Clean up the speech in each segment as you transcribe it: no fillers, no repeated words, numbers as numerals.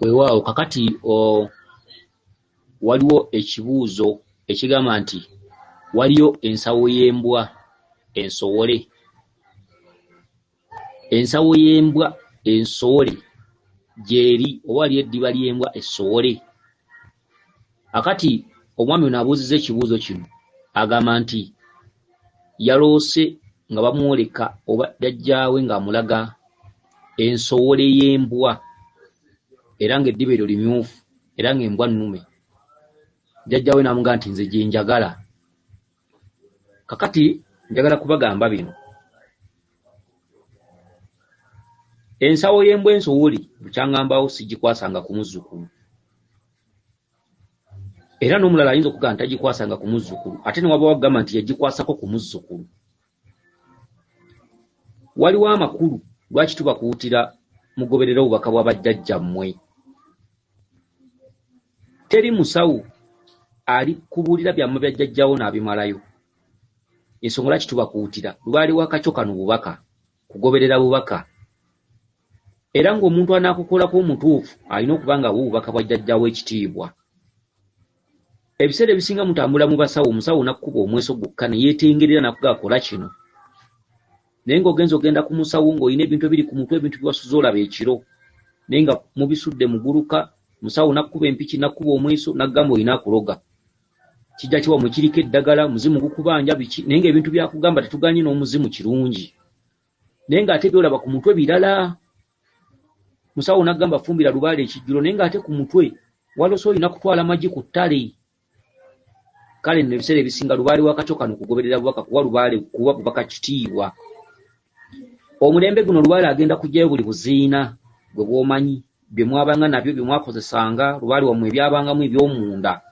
Weewaawo kakati waliwo ekibuuzo ekigamba nti waliyo ensawo y'embwa ensowole. Ensawo y'embwa ensowole gy'eri oba waliyo eddiba ly'embwa essowole? Akati omwami ono abuuzizza ekibuuzo kino agamba nti yaloose nga bamwoleka oba jjajjaawe ng'amulaga ensowole y'embwa era ng'eddiba eryo limyufu era ng'embwa nnume. Jjajjaawe n'amugamba nti nze gye njagala. Kakati njagala kubagamba bino. Ensawo y'embwa ensowole bukyangambawo sigikwasanga ku muzzukulu. Era n'omulala ayinza okugamba nti tagikwasanga ku muzzukulu ate ne wabawo agamba nti yagikwasako ku muzzukulu. Waliwo amakulu lwaki tubakuutira mugoberere obubaka bwa bajjajjammwe. Teri musawo ali kubuulira byama bya jjajjaawo n'abimalayo. Ensonga lwaki tubakuutira lubaale wa kakyo kano bubaka, kugoberera bubaka. Era ng'omuntu anaakukolako omutuufu alina okuba ng'awa obubaka bwa jjajjaawo ekitiibwa. Ebiseera ebisinga mutambula mu basawo, omusawo n'akkuba omweso gwokka ne yeetengerera n'akugamba kola kino. Naye ng'ogenze ogenda ku musawo ng'olina ebintu ebiri ku mutwe, ebintu bye wasuze olaba ekiro, naye nga mubisudde muguluka, musawo n'akkuba empiki n'akkuba omweso n'akugamba olina akuloga. Kijja kiwammwe kiriko eddagala, omuzimu gukubanja biki, naye ng'ebintu by'akugamba tetugaanye n'omuzimu kirungi. Naye ng'ate by'olaba ku mutwe birala. Musawo n'agamba fumbira lubaale ekijjulo naye ng'ate ku mutwe walose olina kutwala magi ku ttale. Kale nno ebiseera ebisinga lubaale wa kakyo kano kugoberera bubaka kuwa lubaale kuwa bubaka kitiibwa. Omulembe guno lubaale agenda kuggyayo buli buziina gwe bw'omanyi bye mwabanga nabyo bye mwakozesanga lubaale wammwe ebyabangamu eby'omunda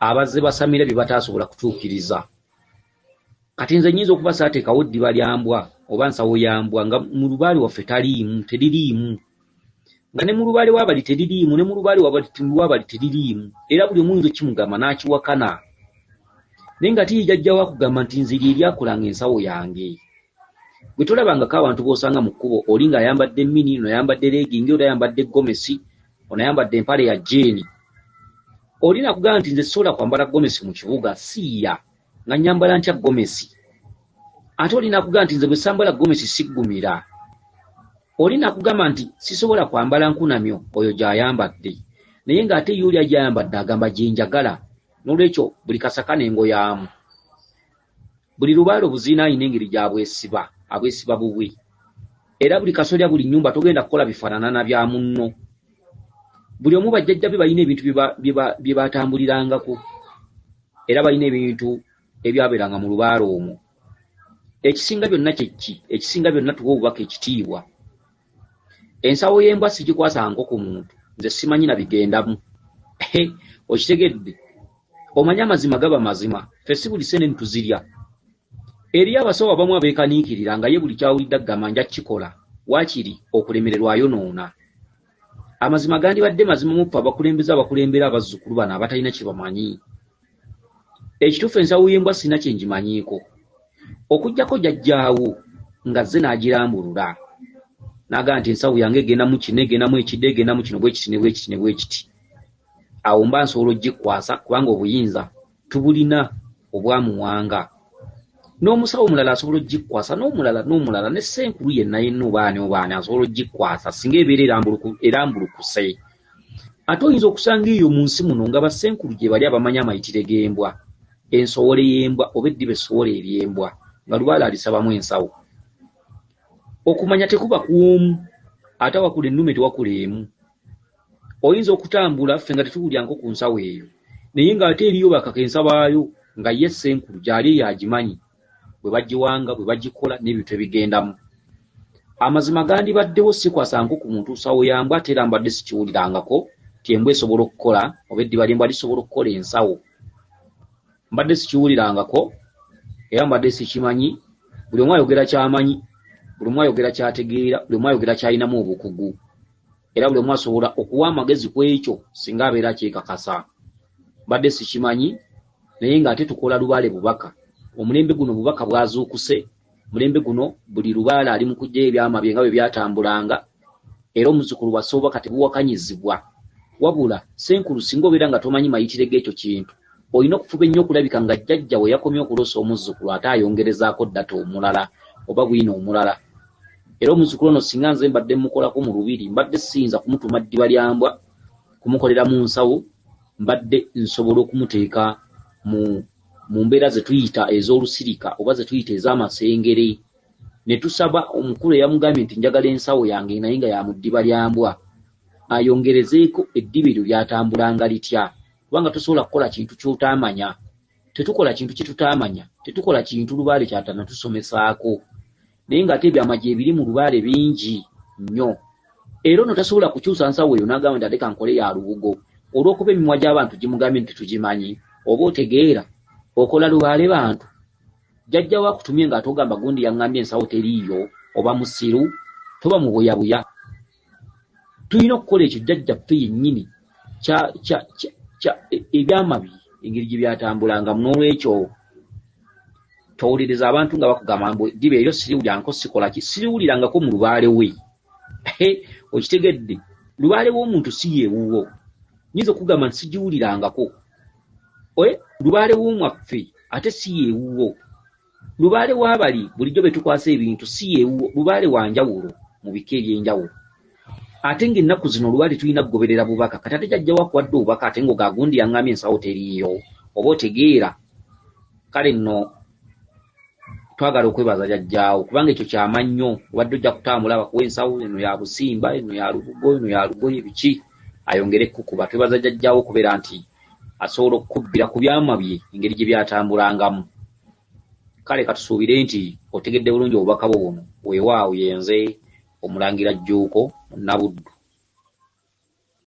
abazze basamira bye bataasobola kutuukiriza. Kati nze nnyinza okuba saateekawo ddiba lya mbwa oba nsawo ya mbwa nga mu lubaale waffe taliimu teririimu nga ne mu lubaale w'abali teririimu ne mu lubaale w'abali teririimu era buli omu oyinza okukimugamba n'akiwakana naye ng'ate ye jjajjaawo akugamba nti nze lye lyakolanga ensawo yange. Gwe tolabangako abantu b'osanga mu kkubo oli ng'ayambadde mini ono ayambadde leegingi oli ayambadde gomesi ono ayambadde empale ya jeeni oli nakugamba nti nze sisobola kwambala gomesi mu kibuga siiya nga nnyambala ntya gomesi ate oli nakugamba nti nze bwe sambala gomesi siggumira oli nakugamba nti sisobola kwambala nkunamyo oyo gy'ayambadde naye ng'ate ye oli agyayambadde agamba gye njagala n'olwekyo buli kasaka n'engoyaamu. Buli lubaale obuziina alina engeri gy'abwesiba, abwesiba bubwe. Era buli kasolya buli nnyumba togenda kukola bifaanana na bya munno. Buli omu bajjajja be balina ebintu bye batambulirangako era balina ebintu ebyabeeranga mu lubaale omwo. Ekisinga byonna kye ki? Ekisinga byonna tuwe obubaka ekitiibwa. Ensawo y'embwa sigikwasangako ku muntu nze simanyi na bigendamu. Okitegedde? Omanyi amazima gaba mazima ffe si buli ssente nti tuzirya. Eriyo abasawo abamu abeekaniikirira nga ye buli ky'awulidde agamba nja kukikola waakiri okulemererwa ayonoona. Amazima gandibadde mazima mu ffe abakulembeze abakulembera abazzukulu bano abatalina kye bamanyi. Ekituufu ensawo y'embwa sirina kye ngimanyiiko okuggyako jjajjaawo ng'azze n'agirambulula n'agamba nti ensawo yange egendamu kino egendamu ekidde egendamu kino bwe kiti ne bwe kiti ne bwe kiti. Awo mba nsobola okugikwasa kubanga obuyinza tubulina obwa Muwanga. N'omusawo omulala asobola okugikwasa n'omulala n'omulala ne ssenkulu yenna yenna oba ani oba ani asobola okugikwasa singa ebeera erambulukuse. Ate oyinza okusanga eyo mu nsi muno nga bassenkulu gye bali abamanyi amayitire g'embwa, ensowole y'embwa oba eddiba essowole ery'embwa nga lubaale alisabamu ensawo. Okumanya tekuba kw'omu ate awakula ennume tewakula emu. Oyinza okutambula ffe nga tetuwulirangako ku nsawo eyo naye ng'ate eriyo bakakensa baayo nga ye ssenkulu gy'ali eyo agimanyi bwe bagiwanga, bwe bagikola n'ebintu ebigendamu. Amazima gandibaddewo sikwasangako ku muntu nsawo ya mbwa ate era mbadde sikiwulirangako nti embwa esobola okukola oba eddiba ly'embwa lisobola okukola ensawo. Mbadde sikiwulirangako era mbadde sikimanyi. Buli omu ayogera ky'amanyi, buli omu ayogera ky'ategeera, buli omu ayogera ky'alinamu obukugu. Era buli omu asobola okuwa amagezi ku ekyo singa abeera akyekakasa. Mbadde sikimanyi naye ng'ate tukola lubaale bubaka. Omulembe guno obubaka bwazuukuse, omulembe guno buli lubaale ali mu kuggyayo ebyama bye nga bwe byatambulanga. Era omuzzukulu bw'assa obubaka tebuwakanyizibwa. Wabula Ssenkulu singa obeera nga tomanyi mayitire g'ekyo kintu, olina okufuba ennyo okulabika nga jjajja we yakomye okuloosa omuzzukulu ate ayongerezaako data omulala oba bwino omulala. Era omuzzukulu ono singa nze mbadde mmukolako mu lubiri, mbadde siyinza kumutuuma ddiba lya mbwa, kumukolera mu nsawo, mbadde nsobola okumuteeka mu mu mbeera ze tuyita ez'olusirika oba ze tuyita ez'amasengere. Ne tusaba omukulu eyamugambye nti njagala ensawo yange naye nga ya mu ddiba lya mbwa, ayongerezeeko eddiba eryo lyatambulanga litya kubanga tosobola kukola kintu ky'otaamanya. Tetukola kintu kye tutaamanya, tetukola kintu lubaale ky'atanatusomesaako. Naye ng'ate ebyama gyebiri mu lubaale bingi nnyo. Era ono tasobola kukyusa nsawo eyo n'agamba nti ate kankole ya lubugo olw'okuba emimwa gy'abantu gimugambye nti tetugimanyi. Oba otegeera? Okola lubaale bantu? Jjajja wo akutumye ng'ate ogamba gundi yaŋŋambye ensawo teriiyo? Oba musiru? Toba mubuyabuya. Tulina okukola ekyo jjajjaffe yennyini kya, kya, kya, kya, ebyama bye engeri gye byatambulangamu. N'olwekyo towuliriza abantu nga bakugamba mbu eddiba eryo siriwulirangako sikola ki, siriwulirangako mu lubaale we. Okitegedde? Lubaale w'omuntu si ye wuwo. Nyinza okugamba nti sigiwulirangako. Lubaale w'omwaffe ate si ye wuwo. Lubaale w'abali bulijjo be tukwasa ebintu si ye wuwo. Lubaale wa njawulo mu bika eby'enjawulo. Ate ng'ennaku zino lubaale tulina kugoberera bubaka. Kati ate jjajja wo akuwadde obubaka ate ng'oga gundi yaŋŋambye ensawo teriiyo. Oba otegeera? Kale nno twagala okwebaza jjajjaawo kubanga ekyo kyama nnyo. Obadde ojja kutambula bakuwe ensawo eno ya busimba, eno ya lubugo, eno ya lugoye biki ayongere kukuba. Twebaza jjajjaawo okubeera nti asobola okukubbira ku byama bye engeri gye byatambulangamu. Kale katusuubire nti otegedde bulungi obubaka bwo buno. Weewaawo yenze Omulangira Jjuuko Munnabuddu.